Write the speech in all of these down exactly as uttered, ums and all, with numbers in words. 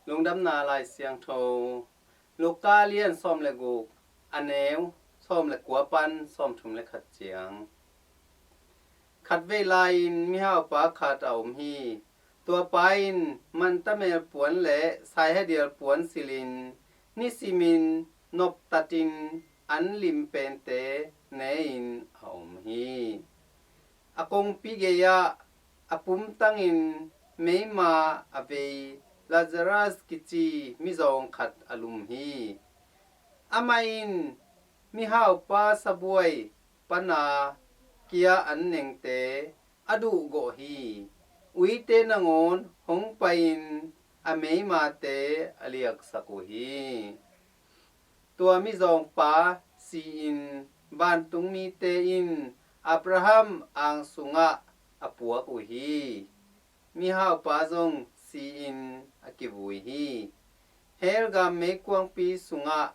Lungdamna Lai Siangtho, Luka lian sawm le guk, a neu sawm le kua pan sawm thum le khat ciang. Khatvei lai-in mihaupa khat a om hi. Tua pa in manta mel puan le saihadial puan silin nisimin noptatin an lim pente ne-in a om hi. A kongpi gei-ah a pumtangin meima a vei Lazarus kici mizawng khat a lum hi. Amah in mihaupa sabuai pana kia an nengte a duhgawh hi. Uite nangawn hong pai-in a meimate a liaksak uh hi. Tua mizawngpa si-in vantungmite in Abraham ang sungah a puak uh hi. Mihaupa zong si-in a kivui hi. Hell gam meikuangpi sungah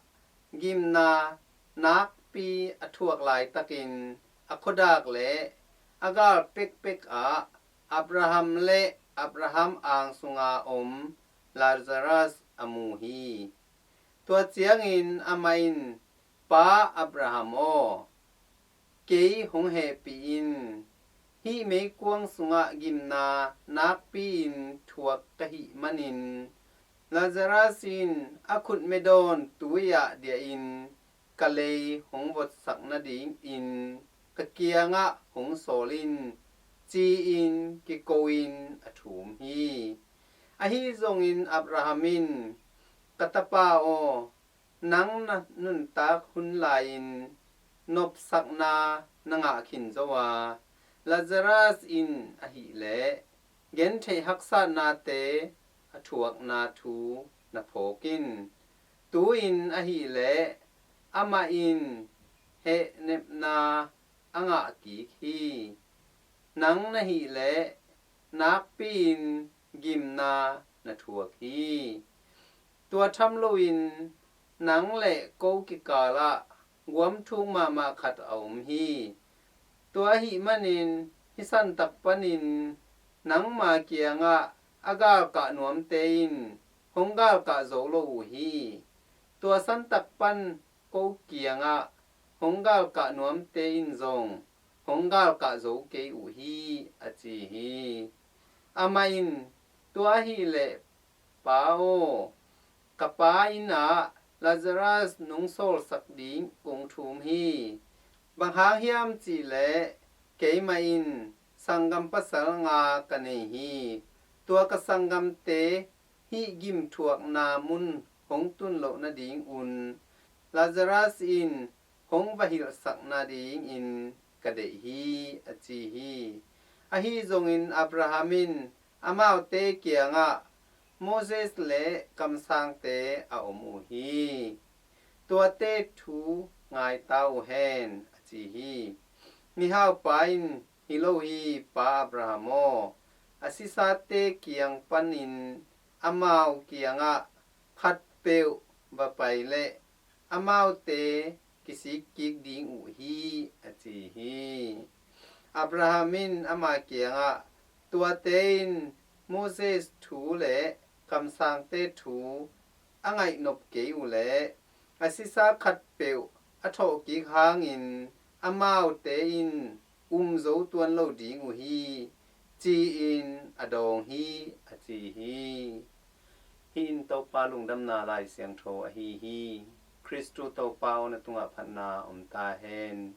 gimna nakpi a thuak laitakin a khuadak le a gal pekpek ah Abraham le Abraham ang sunga om Lazarus a mu hi. Tua ciangin amah in, "Pa Abraham aw, kei hong hehpih in. Hih meikuang sungah gimna nakpi-in thuak ka hih manin Lazarus in a khutme dawn tui-ah diahin ka lei hong votsak nadingin ka kiangah hong sawl in," ci-in kiko-in a thum hi. Ahi zongin Abraham in, "Ka tapa aw, nang na nuntak hun lai-in nopsakna na ngah khin zo a, Lazarus in ahileh gentheih haksatnate a thuakna thu na phawk in. Tu-in ahileh amah in hehnepna a ngah kik hi. Nang na hileh nakpi-in gimna na thuak hi. Tua tham loin nang le ko kikalah guamthuk mahmah khat a om hi. Tua ahih manin hih santak panin nangma kiangah a galkah nuamte in hong galkah zo lo uh hi. Tua santak pan ko kiangah hong galkah nuamte in zong hong galkah zo kei uh hi," a ci hi. Amah in, "Tua ahileh, Pa aw, ka pa inn ah Lazarus nong sawlsak ding kong thum hi. Bang hang hiam cihleh keimah in sanggam pasal nga ka nei hi. Tua ka sanggamte hih gimthuakna mun hong tun loh nadingun Lazarus in hong va hilhsak nadingin ka deih hi," a ci hi. Ahi zongin Abraham in amaute kiangah, "Moses le kamsangte a om uh hi. Tuate thu ngai ta uh hen," a ci hi. Mihaupa in, "Hi lo hi, Pa Abraham aw. A sisate kiang panin amau kiangah khatpeuh va pai leh amaute kisik kik ding uh hi," a ci hi. Abraham in ama kiangah, "Tuate in Moses thu le kamsangte thu a ngaihnop kei uh leh a sisa khatpeuh a thawhkik hangin amaute in um zo tuan lo ding uh hi," ci-in a dawng hi, a ci hi. Hih in Topa Lungdamna Lai Siangtho ahi hi. Khristu Topa aw, na tungah phatna om ta hen.